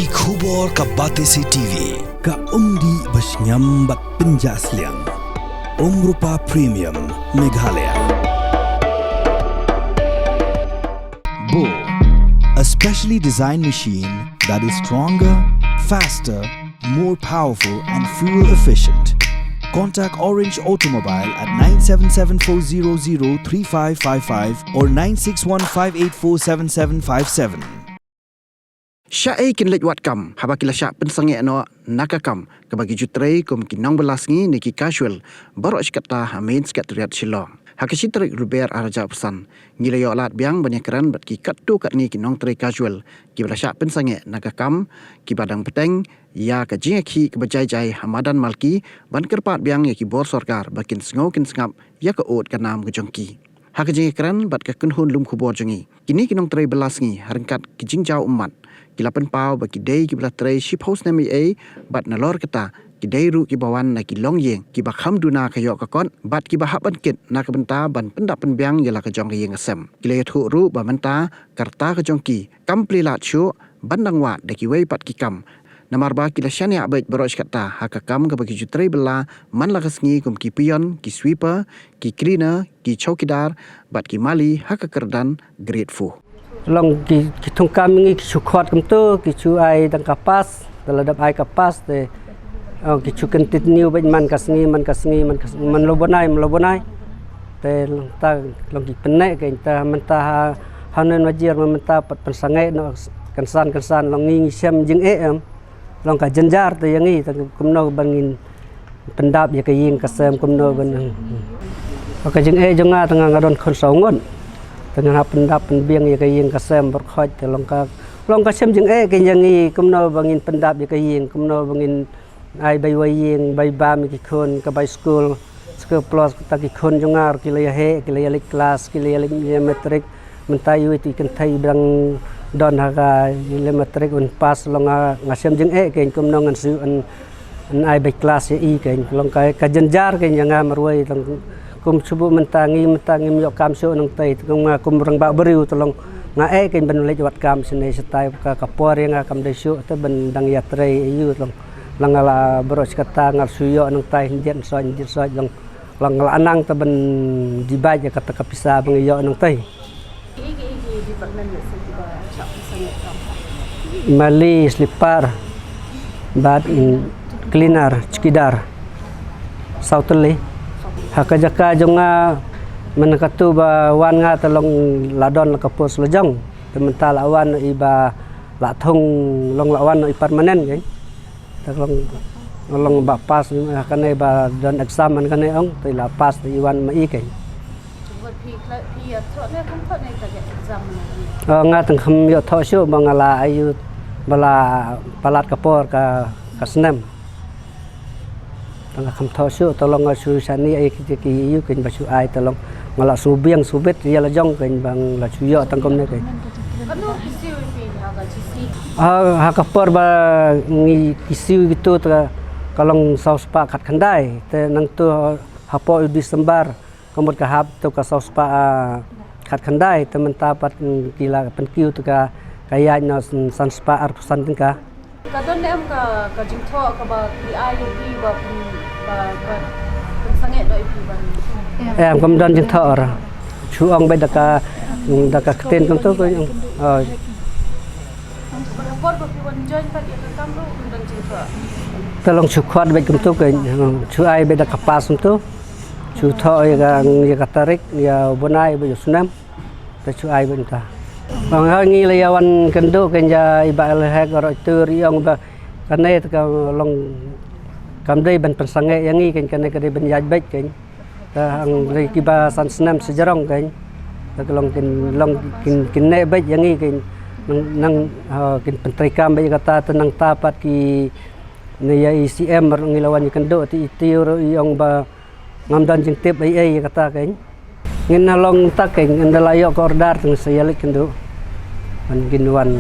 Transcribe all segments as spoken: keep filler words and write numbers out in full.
Ki khubor ka Batesi T V. Ka umdih ba shngiam bad pynjah sliang. Umrupa Premium Meghalaya. Bo, a specially designed machine that is stronger, faster, more powerful and fuel efficient. Contact Orange Automobile at nine seven seven four zero zero three five five five or nine six one five eight four seven seven five seven. Sha ei kin leit wad kam haba ki la shah pynsangeh noh na ka kam kaba ki ju trei kum ki nongbylla sngi ne ki casual baroh shi katta ha Main Secretariat Shillong. Ha ka shi tarik Rber ar hajar arphew san ngi la ïoh lad biang ban ïakren bad ki katto katne ki nongtrei casual kiba la shah pynsangeh na ka kam, kiba dang bteng ïa ka jingïakhih kaba jai jai ha madan Malki ban kyrpad biang ïa ki bor sorkar ba kin sngew kin sngap ïa ka ud ka nam ka jong ki. Ha ka jingïakren bad ka kynhun lum khubor jong ngi, kine ki nongtrei bylla sngi ha ryngkat ki jingjaw ummat ki la pynpaw ba ki dei kiba la trei shiphew snem ei ei bad nalor kata ki dei ruh kiba wan na ki longïing kiba kham duna ka ïoh ka kot bad kiba hap ban kit na ka bynta ban pyndap pynbiang ïa la ka jong ka ïing ka sem. Ki la ïathuh ruh ba mynta ka rta ka jong ki kam plie lad shuh ban dang wad da kiwei pat ki kam, namar ba ki la shaniah beit baroh shi katta ha ka kam kaba ki ju trei bylla man la ka sngi kum ki peon, ki sweeper, ki cleaner, ki chowkidar bad ki mali ha ka kyrdan Grade Four. Long ki, ki thungkam ngi ki shu khot kumto, ki shu ai tang ka pass, te la dep ai ka pass te, oh, ki shu continue beit man ka sngi, man ka sngi, man ka sngi, man lo bonai, man lo bonai. Te long ta, long ki pynneh kein ta mynta ha, ha nen majir mynta pat pynsangeh noh kynsan kynsan long ngi ngi shem jingeh em. Long ka jynjar te ïa ngi te kumno ban ngin pyndap ïa ka ïing ka sem kumno ban. Ka jingeh jong nga te nga nga don khun saw ngut. Te nga hap pyndap pynbiang ïa ka ïing ka sem baroh khoit te long ka, long ka shem jingeh kein ïa ngi kumno ba ngin pyndap ïa ka ïing, kumno ba ngin ai bai wai ïing, bai bam ïa ki khun, ka bai skul. Skur plus kata ki khun jong nga ki la ïa heh, ki la ïa leit klas, ki la ïa leit ïa matrik. Mynta ïa wi tu i kynthei ba dang don ha ka ïa leit matrik un pass long nga, nga shem jingeh kein kumno ngan shu un, un ai beit klas ïa i kein long ka, ka jynjar kein ïa nga marwei long kum shu buh mynta ngi mynta ngim ïoh kam shuh nangtei te kum nga kum rangbah briew te long nga eh kein ban leit wad kam shane shatai ka, ka por ïa nga kam dei shuh te ban dang ïatrei ïa u long. Long nga la baroh shi katta nga la shu ïoh nangtai hyndiat soit hyndiat soit long. Long nga la nang te ban dibait ïa kata ka pisa ba nga ïoh nangtai. Mali, slipar, bad, mm, cleaner, chowkidar. Saw tylli. Ha ka jaka jong nga mynta katu ba wan nga te long la don la ka post la jong. Te mynta la wan i ba la thung long la wan i permanent kein. Te long, long ba pass, ha kane ba don exam man kane ong, te la pass te i wan ma i kein. Oh, nga tang kham ïoh thoh shuh ba nga la ayu ba la palat ka por ka, ka snem. Tang kham thoh shuh te long nga shu shani ai ki, ki ïu kein ba shu ai te long nga la shu biang shu bit ïa la jong kein ba nga la shu ïoh tang kumne kein. Ha, ha ka por ba ngi ki siew kitu te ka long saw spah khatkhyndai te nangtu hapoh u December ka mut ka hap tu ka saw spah, ah, khatkhyndai te mynta pat, mm, ki la pynkiew tu ka, ka ïaid na san, san spah arphew san tyngka. Ka don em ka, ka jingthoh kaba ki ai ïa phi ba phi, ba, ba pynsangeh noh ïa phi ba. Em, kam don jingthoh ra. Shu ong beit da ka, da ka ktien kumtu ko. Oh. Por ba phi wan join pat ïa ka kam ruh kam don jingthoh. Te long shu khot beit kumtu ko. Shu ai beit da ka pass kumtu. Shu thoh ïa ka, ïa ka tarik, ïa u bnai bad ïa u snem. Te shu ai beit mynta. Ba nga ngi la ïa wan kynduh kein ïa i Bah L Hek baroh tur i ong ba kane te ka long kam dei ban pynsangeh ïa ngi kein, kane ka dei ban ïaid beit kein. Te hang dei kiba san snem sha jrong kein. Te ka long kin, long kin, kin neh beit ïa ngi kein. Nang, nang, ha, kin pyntreikam beit ïa kata te nangta pat kine ïa i C M ruh ngi la wan ïa kynduh te i Tiew ruh i ong ba ngam don jingtip ei ei ïa kata kein. Ngin na long tak kein, ngin da la ïoh ka order te ngin sa ïa leit kynduh. Ban ngin wan.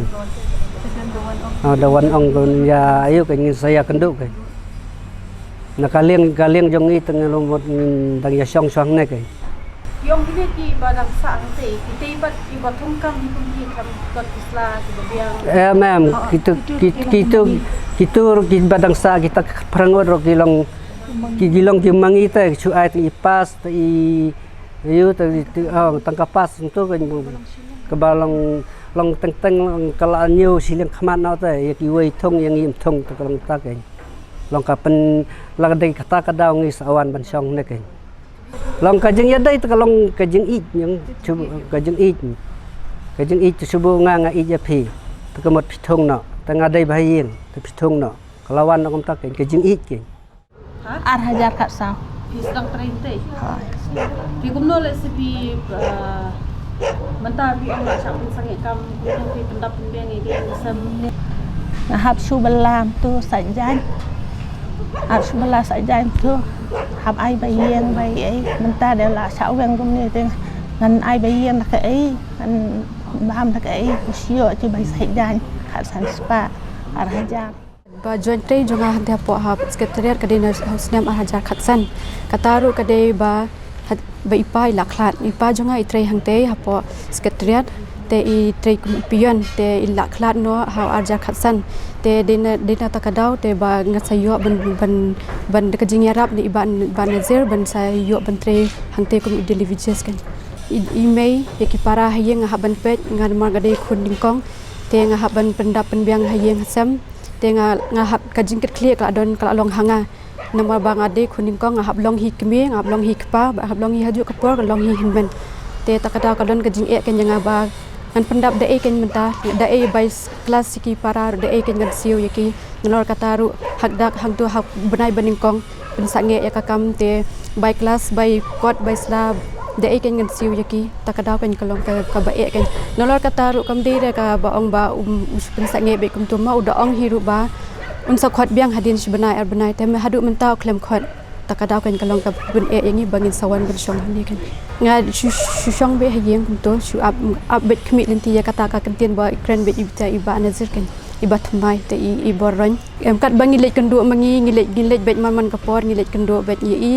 Ah, da wan ong kein ïa ayu kein ngin sa ïa kynduh kein. Na ka liang, ka liang jong ngi te ngin long mut ngin dang ïa shong shong ne kein. Ïong kine ki ba dang sah hangtei, kitei pat ki ba thung kam hi kum ki kam kot ki sla ki ba biang. Em, em, kitu, ki, kitu, kitu ki ba dang sah kita phrang ot ro ki long, ki, ki long ki mangi te, ki chu ai te i pass te i, yu te i, te, oh, tang ka pass tu ka, ka ba long, long teng teng long ka la ñiew shilliang khmat no te, ïa ki wei thung, ïa ngi im thung te ka long ta ka. Long ka pyn, la ka dei kata ka daw ngi sa wan ban shong ne ka. Long ka jingïadei te ka long ka jingïeit, ñiang, chu, ka jingïeit. Ka jingïeit te shu bu nga nga ïeit ïa phi. Te ka mut phi thung noh. Te nga dei ba ha ïing, te phi thung noh. Ka la wan noh kumta ka, ka jingïeit ka. Ar hajar khatsaw. Phi sdang trei te. Hooid. Phi kumno lehse phi, ah, mynta phi ong la shah pynsangeh kam, kumno phi pyndap pynbiang ïa ki sem? Nga hap shu bylla tu sa jaiñ. Hap shu bylla sa jaiñ tu. Hap ai ba ïeng ba ei. Mynta de la shah weng kumne te ngan ai ba ïeng da kaei, ngan bam da kaei. Ku shu ïoh ki bai sa jaiñ. Khatsan spah ar hajar. Ba join trei jong nga hangtei hapoh ha secretariat ka dei na ha u snem ar hajar khatsan. Kata ruh ka dei ba ha, ba i pa i la khlad. I pa jong nga i trei hangtei hapoh secretariat, te i trei kum i peon, te i la khlad noh ha u ar hajar khatsan. Te dei na, dei na ta ka daw te ba nga sa ïoh ban, ban, ban da ka jingïarap na i Bah, Bah Nazir ban sa ïoh ban trei hangtei kum i daily wages kan. I, i mei ïa ki para ha ïing nga hap ban peit, nga namar nga dei khun nyngkong. Te nga hap ban pyndap pynbiang ha ïing ha sem. Te nga, nga hap ka jingkitkhlieh ka la don, ka la long ha nga. Namar ba nga dei khun nyngkong, nga hap long hi kmie, nga hap long hi kpa, ba hap long hi hajuh ka por, ka long hi hynmen. Te ta ka daw ka don ka jingeh kan ïa nga ba ngan pyndap da ei kan mynta, da ei bai klas ïa ki para, da ei kan ngan siew ïa ki. Nalor kata ruh hak dak hangtu ha u bnai ba nyngkong pynsangeh ïa ka kam te bai klas, bai kot, bai sla, da ei kan ngan siew ïa ki. Ta ka daw kan ka long ka, ka ba eh kan. Nalor kata ruh kam dei re ka ba ong ba um, u pynsangeh bad kumtu ma u da ong hi ruh ba un sa khot biang hadien shi bnai ar bnai te me haduh mynta u khlem khot. Ta ka daw kan ka long ka ban eh ïa ngi ba ngin sa wan ban shong hangne kan. Nga shu, shu shong bad ha ïing kumtu, shu ap, ap bad khmih lynti ïa kata ka kyntien ba i kren bad i bita i Bah Nazir kan. I Bah Thymmai te i, i bor roin. Em, katba ngi leit kynduh ma ngi, ngi leit, ngi leit beit man man ka por, ngi leit kynduh beit ïa i.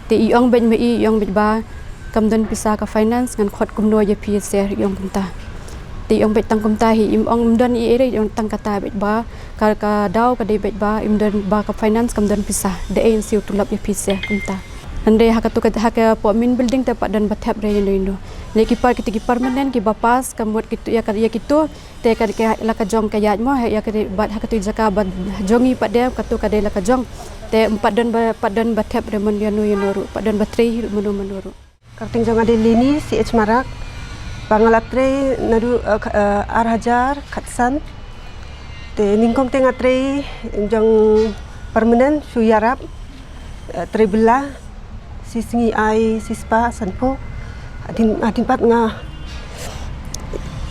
Te i ong beit ma i, i ong beit ba kam don pisa ka finance, ngan khot kumno ïa phi seh, i ong kumta. Te i ong beit tang kumta hi, im ong im don i ei re, i ong tang kata beit ba ka, ka daw ka dei beit ba im don ba ka finance kam don pisa. Da ei in siew tulop ïa phi seh kumta. Hynrei ha katu ka, ha ka poh main building te pat don ba thep re ïano ïano. Lei ki par, kiti ki permanent ki ba pass, ka mut kitu ïa ka, ïa kitu. Te ka, ka, la ka jong ka ïaid mo, ha, ïa ka dei, bad ha katu jaka bad jong i pat de, katu ka dei la ka jong. Te pat don ba, pat don ba thep re mano ïano ïano ruh, pat don ba trei ruh mano mano ruh. Kyrteng jong nga dei Leni C H Marak. Ba nga la trei naduh, eh, kha-, eh, ar hajar khatsan. Te nyngkong te nga trei jong permanent shu ïarap, eh, trei bylla. Shi sngi ai shi spah sanphew. Hadien, hadien pat nga,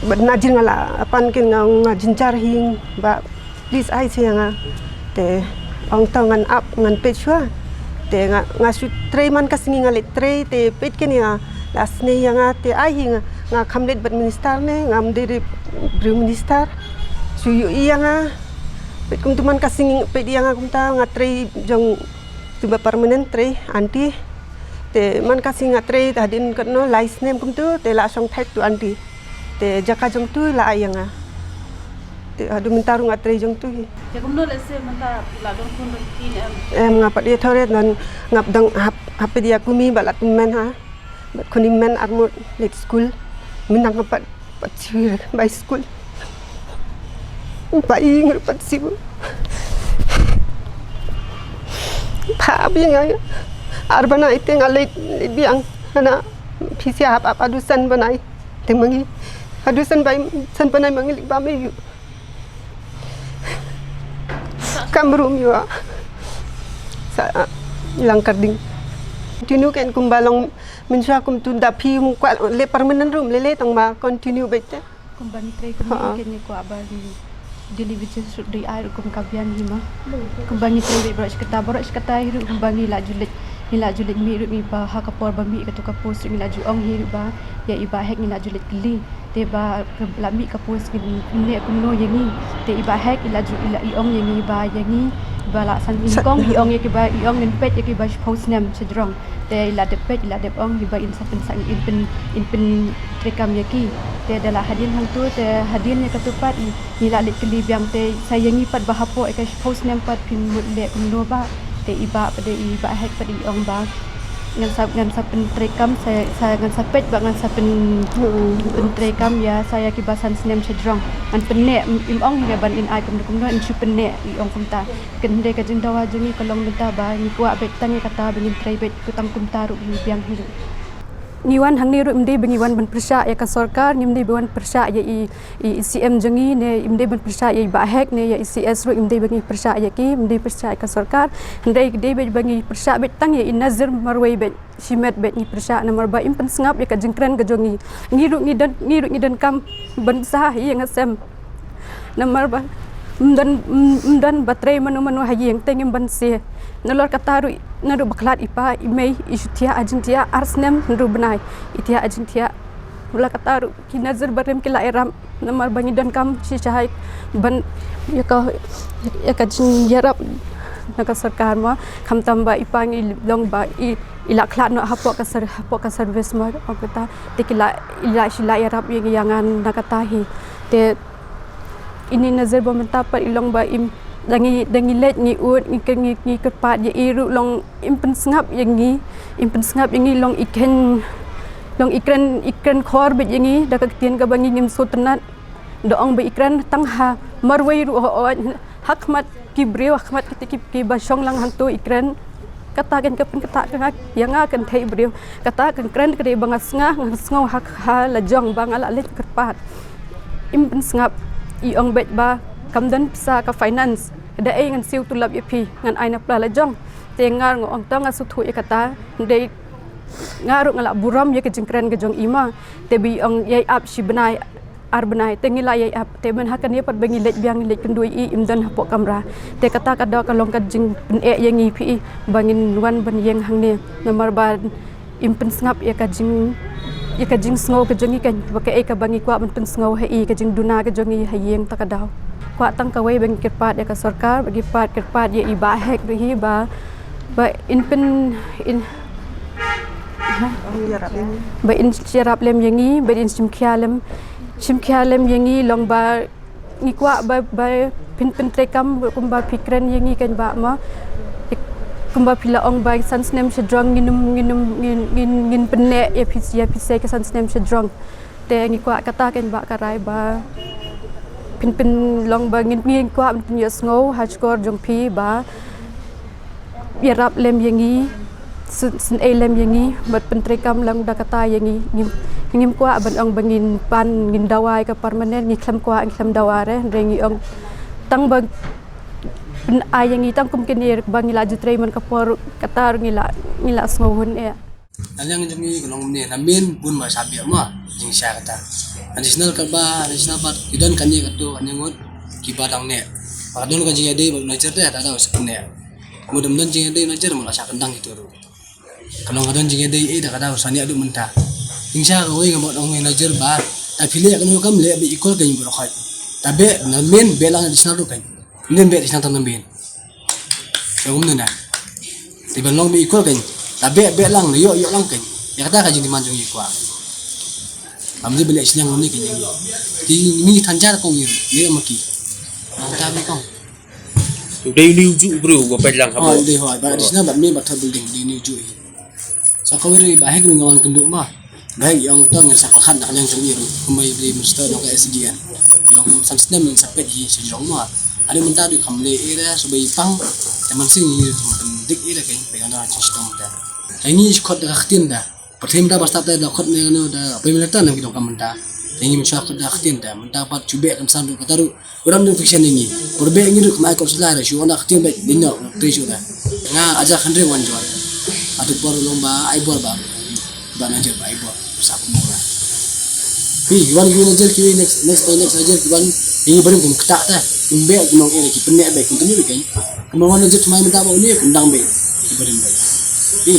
bad na jin nga la pan ken nga, nga jynjar hi ba please ai sha nga. Te ong to ngan ap ngan peit shuwa. Te nga, nga shu trei man ka sngi nga leit trei te peit ken ïa nga. La sngewsih ïa nga te ai hi nga, nga kham leit bad minister ne, ngam dei re briew minister. Shu ïohi ïa nga. Peit kumtu man ka sngi peit ïa nga kumta nga trei jong tu ba permanent trei aunty. Te man ka sngi nga trei te hadien katno lai snem kumtu te la shong thait tu aunty. Te jaka jong tu la ai ïa nga. Te haduh mynta ruh nga trei jong tu hi. Te kumno lehse mynta la don khun don kti ne em? Em, nga pat ïathuh re, don nga dang hap, hap peit ïa kmie ba la tymmen ha. Bad khun hynmen ar mut leit skul. Mynta nga pat, pat siew bai skul. Ba ïing ruh pat siew. Ba biang nga. Ar bnai te nga leit, leit biang. Hana phi shu hap ap haduh san bnai. Te ma ngi haduh san bai, san bnai ma ngi leit bam ïa u. Kam rum ïa u. Sa, ah, lang karding. Tinu ken kumba long mynshuwa kumtu da phi um kwah leh permanent ruh ym lei lei tang ba continue beit te. Kumba ngi trei kumne, ha, ken ngi kwah ba ngi daily wages ruh dei ai ruh kum ka biang hi ma. Kumba ngi trei beit baroh shi katta, baroh shi katta hi ruh kumba ngi la ju leit, ngi la ju leit mih ruh ngi ba ha ka por ba mih katu ka post ruh ngi la ju ong hi ruh ba ïa i Bah Hek ngi la ju leit kylli. Te ba la mih ka post ngin leh kumno ïa ngi. Te i Bah Hek i la ju, i la, i ong ïa ngi ba ïa ngi Ba la san nyngkong i ong ïa kiba, i ong ngin peit ïa kiba shiphew snem shajrong. Te i la dep peit, i la dep ong ïa ba in sa pyn, sa in pyn, in pyntrei kam ïa ki. Te da la hadien hangto, te hadien ïa kato pat i, ngi la leit kylli biang, te sa ïa ngi pat ba hapoh ïa ka shiphew snem pat phin mut leh kumno ba. Te i Bah pat, i Bah Hek pat i ong ba ngan sa, ngan sa pyntrei kam, sa, sa ngan sa peit ba ngan sa pyn, pyntrei kam ïa, sa ïa kiba san snem shajrong. Ngan pynneh, im, im ong hi ban in ai kumno kumno, in shu pynneh, i ong kumta. Hynrei ka jingdawa jong ngi ka long mynta ba ngi kwah beit tang ïa kata, ba ngin trei beit, tang kumta ruh ngi biang hi ruh. Ngi wan hangne ruh ym dei ba ngi wan ban pyrshah ïa ka sorkar, ngim dei ba wan pyrshah ïa i, i, i C M jong ngi, ne ym dei ban pyrshah ïa i Bah Hek, ne ïa i C S ruh ym dei ba ngi pyrshah ïa ki, ym dei pyrshah ïa ka sorkar. Hynrei dei beit ba ngi pyrshah beit tang ïa i Nazir marwei beit, shimet beit ngi pyrshah, namar ba im pynsngap ïa ka jingkren ka jong ngi. Ngi ruh ngi don, ngi ruh ngi donkam ban sah ïa nga sem. Namar ba ym don, ym, ym don ba trei mano mano ha ïing, te ngim banse. Nalor kata ruh, naduh ba khlad i pa i mei, i shu thiah ha jingthiah, ar snem hynriew bnai i thiah ha jingthiah. Nalor kata ruh ki Nazir barim ki la ïarap, namar ba ngi donkam shisha ban ïa ka, ïa ka jingïarap na ka sorkar mo. Khamtam ba i pa ngi long ba i, i la khlad noh hapoh ka ser-, hapoh ka service mo, ong kata. Te ki la, i la, shu la ïarap ïa ngi, ïa nga na kata hi. Te ine i Nazir ba mynta pat i long ba im, da ngi, da ngi leit ngi ud, ngi kyn-, ngi, ngi kyrpad ïa i ruh long im pynsngap ïa ngi, im pynsngap ïa ngi, long i kren, long i kren, i kren khor beit ïa ngi da ka ktien kaba ngi ngim sngewtynnat. Da ong ba i kren tang ha marwei ruh hooid, ha khmat ki briew, ha khmat kita ki, kiba shong lang hangto i kren. Kata kan ka pynkyntang ka nga, ïa nga kynthei briew. Kata kan kren ka dei ba nga sngew, nga sngew ha, ha la jong ba nga la leit kyrpad. Im pynsngap, i ong beit ba kam don pisa ka finance. Da ei ngan siew tulop ïa phi, ngan ai na pla la jong. Te nga ruh nga ong tang nga sngewthuh ïa kata, dei nga ruh nga la burom ïa ka jingkren ka jong i ma. Te ba i ong ïai ap shi bnai, ar bnai, te ngi la ïai ap, te mynha kane pat ba ngi leit biang, ngi leit kynduh ïa i im don hapoh kamra. Te kata ka dei ka long ka jingpyneh ïa ngi phi i, ba ngin wan ban ïeng hangne. Namar ba im pynsngap ïa ka jing, ïa ka jingsngew ka jong ngi kan, ba kaei kaba ngi kwah ban pynsngew ha i, ka jingduna ka jong ngi ha ïing ta ka daw. Kwah tang kawei ba ngi kyrpad ïa ka sorkar, ba ngi kyrpad, kyrpad ïa i Bah Hek ruh hi ba, ba in pyn, in, ba in ïarap lem ïa ngi, ba in shim khia lem, shim khia lem ïa ngi long ba ngi kwah ba, ba phin pyntreikam kumba phi kren ïa ngi kan bah ma. Kumba phi la ong ba san snem shajrong ngin ym, ngin ym, ngin, ngin, ngin pynneh ïa phi, ïa phi sa ka san snem shajrong. Te ngi kwah kata kan bah ka rai ba phin pynlong ba ngin, ngi kwah phin ïohsngew ha shkor jong phi ba ïarap lem ïa ngi, syn-, synei lem ïa ngi, bad pyntreikam lang da kata ïa ngi. Ngim, ngim kwah ban ong ba ngin pan, ngin dawa ïa ka permanent, ngi khlem kwah, ngi khlem dawa re, hynrei ngi ong tang ba pyn-ai ïa ngi tang kum kine ba ngi la ju trei man ka por, kata ruh ngi la, ngi la sngew hun eh. Ka liang jong ngi ka long mynne, na mynne bun ba sa biang ma jingshisha kata. Additional kaba, additional pat ki don kane kato kane ngut kiba dang neh. Ba ka don ka jingïadei bad manager te, ta da sa neh. Mut ym don jingïadei manager, mut la sa kyndang kito ruh. Ka long ka don jingïadei eh, da ka da sa neh haduh mynta. Jingshisha kawei nga mut ong manager ba, ta phi leh kano kam leh bad equal kan, bad khot. Ta beh na mynne, beh lang additional ruh kan. Ym dei beh additional tang na mynne. Sa kumne na. Te ban long bad equal kan. Ta beh, beh lang, ïoh, ïoh lang kan. Ïa kata ka jingdemand jong ngi kwah. Ym dei ban leh sniang kumne kan. Te ngi than jar kong ngi, ngi ma ki. Nang ta ngi kong. Te u dei une u juh u briew uba peit lang ha bor. Oh, u dei hooid, ba additional bad mynne ba third building, u dei une u juh hi. Sa kawei ruh i Bah Hek ruh nga wan kynduh ma. Bah Hek i ong to ngin sa pyrkhat na ka liang jong i ruh, kumba i dei minister jong ka S D N. I ong san snem ngin sa peit hi shajrong ma. Haduh mynta ruh kam leh ei re, sa ba i pang. Te mynsiem ngi ruh kam pyndik ei re kan, ba i ong da jingshitom te. Te ngi khot da ka ktien da. Pyrthei mynta ba stad te da khot ne kano da Prime Minister ne ki donkam mynta. Te ngi mynshuwa khot da ka ktien da. Mynta pat shu beh kan san ruh kata ruh. Kuram dang fiction ngi. Kur beh ngi ruh kmai kor sla re shu wan da ka ktien beh dino tri shu da. Nga aja khandre wan jor. Atu por long ba ai bor ba. Ba na jer ba ai bor. Sa kum na. Pi wan ki na jer ki next, next, next na jer ki wan. Ngi barim kum kata ta. Kum beh kum nong eh ki pynneh beh kum tu ni beh kan. Kum wan na jer kmai mynta ba uni kum dang beh. Ki barim beh. Pi.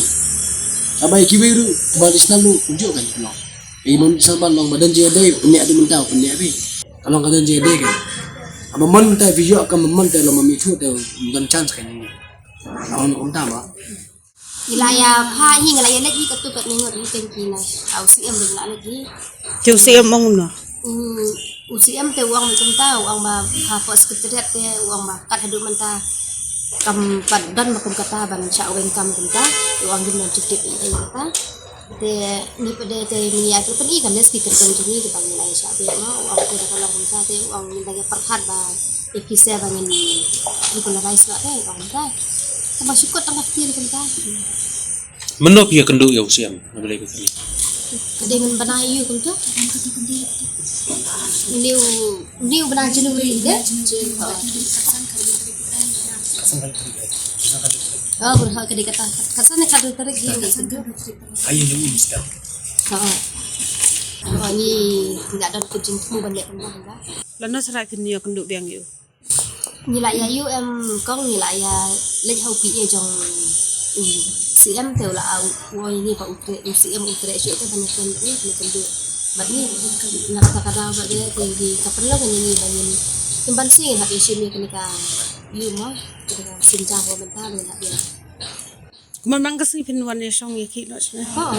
Abai ki beh ru ba di snam lu kum jo kan kum nong. Ïa, i mon sa ban long ba don jingïadei, pynïadei mynta, pynïadei. Ka long ka don jingïadei kan. Ama mon mynta video ka mon mynta lo ma mi thu te don chance ka ni. Awan kumta ba. Ila ya pha hi ngala ya lek hi katu kat ningot hi kan ki na. Au si em dong la lek hi. Te u si em ong no. U si em te uang mynta uang ba ha po secretariat te uang ba kat hadu mynta kam pat don ba kum kata ban sha wen kam kumta uang gim na jitip in kata. Te ni pede te ni ya tu peni kan les ki kerjang jini ki bang lai sha be ma uang te da kalau kumta te uang ni bang ya perhat ba ya kisa bang ni regularize ba te uang kumta. Sama syukur tengah kiri kumta. Mano phi ïa kynduh ïa u Siam na balei ka kane? Ka dei ngan bana ïa u kumta. New new bana January de. Oh, berhak ka dei kata. Kasa ne kadu tarik ïa u kumta. Ayu ni minister. Ha. Oh, ni tidak ada kerja semua banyak kumta. Lano sara kin ïa kynduh biang ïa u. Ngi la ïa U M kong ngi la ïa leit ha u P A jong u C M te u la a u ni pa u tre u C M u tre shi te ban ken ni ni ken du. Ba ni na ka ka da ba de te di ka perlu kan ni ba ni. Kim ban si ha pi shi mi kan ka yu mo kan ka sin ja ho ban ta ni la ïa. Kumba mang ka sngi phin wan ïa shong ïa ki noh shane. Ho.